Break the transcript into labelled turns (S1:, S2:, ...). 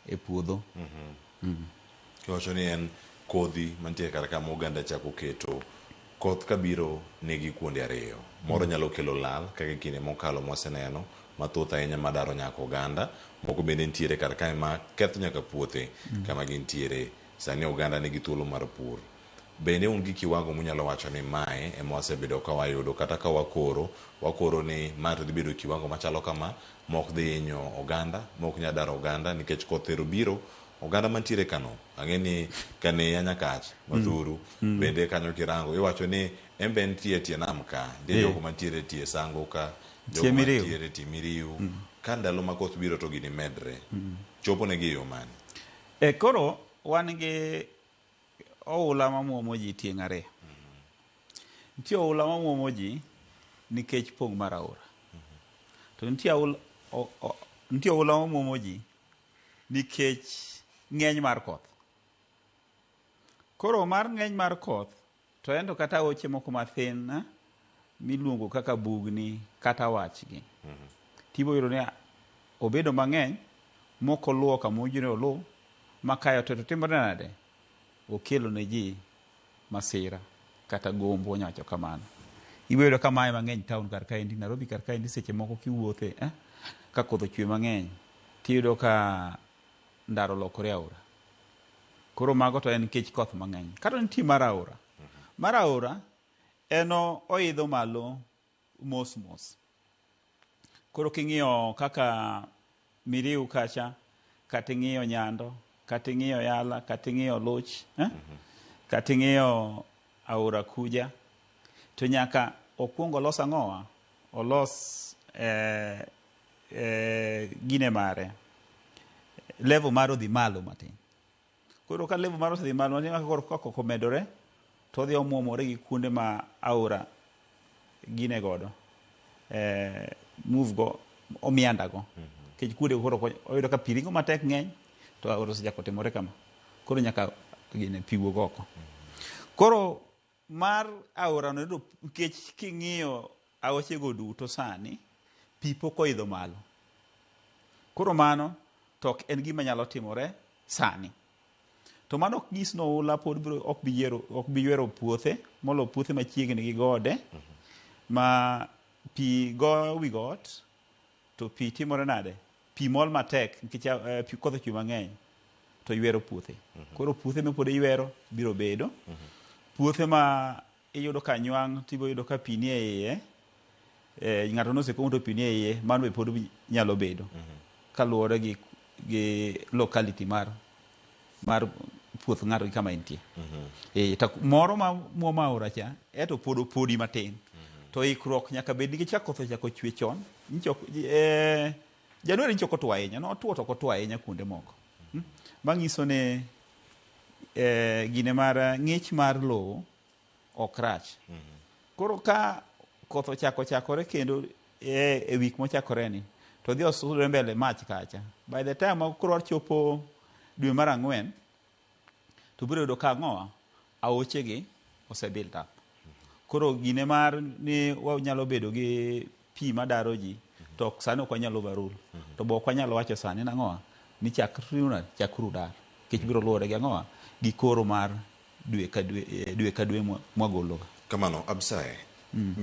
S1: e puodho.
S2: Kiwacho ni en kodhi mantie kar ka ma oganda chako keto koth kabiro nigi kuonde ariyo. Moro nyalo kelo lal kaka e kinde mokalo mwaseneno mathoth ahinya madaro nyaka oganda. Moko bende nitiere kar kae ma ketho nyaka puothe kama gintiere. Sani oganda nigi thuolo mar pur. Bende un gi kiwango munyalo wacho ni mae ema wasebedo ka wayudo kata ka wakoro, wakoro ni ma to dhi bedo kiwango machalo kama mok dhi hinyo oganda, mok nyal daro oganda nikech koth ero biro, oganda mantiere kano, ang'e ni Kaneya Nyakach, Mathuru, bende kanyo kirango iwacho ni en be entie e tie nam ka, nitie jogo mantiere e tie sango ka, jogo
S1: Tie Miriu.
S2: mantiere e tie Miriu. Ka ndalo ma koth biro to gini medre. Chopo negi e yo mane?
S1: E, koro wan gi oula mamuomo ji tieng' ariyo. Nitie oula mamuomo ji nikech pong' mar aora. To nitie oula, nitie oula mamuomo ji nikech ng'eny mar koth. Koro mar ng'eny mar koth to en to kata aoche moko mathin miluongo kaka bugni kata wachgi. Tibo yudo ni obedo mang'eny mok oluwo kama owinjore oluw makayo to timore nade? Okelo ne ji masira kata gombo wanyalo wacho kamano. Ibiro yudo ka mae mang'eny town kar kaendi, Nairobi kar kaendi seche moko kiwuothe ka koth ochwe mang'eny tiyudo ka ndara olokore aora. Koro mago to en nikech koth mang'eny. Kata nitie mar aora. Mar aora en oidho malo mos mos. Koro king'iyo kaka Miriu kacha, kata ing'iyo Nyando, kata ing'iyo Yala, kata ing'iyo Luch, kata ing'iyo aora Kuja, to nyaka okwong olos ang'owa? Olos gine mare, level mare odhi malo matin. Koro ka level mare osedhi malo matin, koro ka koth omedore, to odhi omuomore gi kuonde ma aora gine godo, move go, omianda go. Nikech kuonde koro oyudo ka pi ringo matek ng'eny, to aora osechako timore kama. Koro nyaka gine pi wuog oko. Koro mar aora no yudo nikech king'iyo aoche go duto sani, pi pok oidho malo. Koro mano to ok en gima nyalo timore sani. To mano ok nyis ni oula pod biro ok bi yiero ok bi ywero puothe molo puothe machiegni gi gode ma pi go wi got to pi timore nade? Pi mol matek nikech pi koth ochwe mang'eny to ywero puothe. Koro puothe ma pod iywero biro bedo. Puothe ma iyudo ka nywang' tibo yudo ka pi nie iye, ng'ato nosekomo to pi nie iye, mano be pod nyalo bedo. Kaluwore gi locality mar puoth ng'ato gi kama entie. To moro ma muomo aora cha, eto pod opodi matin. To ikruok nyaka bed nikech ka koth ochako chwe chon, January nyicha ok otwo ahinya, notwo to ok otwo ahinya kuonde moko. Manyiso ni gine mar ng'ich mar lowo ok rach. Koro ka koth ochako chakore kendo e wik mochakore ni, to dhi osudore mbele March kacha. By the time koro wachopo dwe mar ang'wen, to biro yudo ka ang'owa, aoche gi ose build up. Koro gine mar ni wanyalo bedo gi pi madaro ji, to sani ok wanyal overrule. To be ok wanyal wacho sani nang'owa, ni chakuru dar. Nikech biro luwore gi ang'owa, gi koro mar dwe ka dwe, dwe ka dwe mwagolo ga.
S2: Kamano, Absai.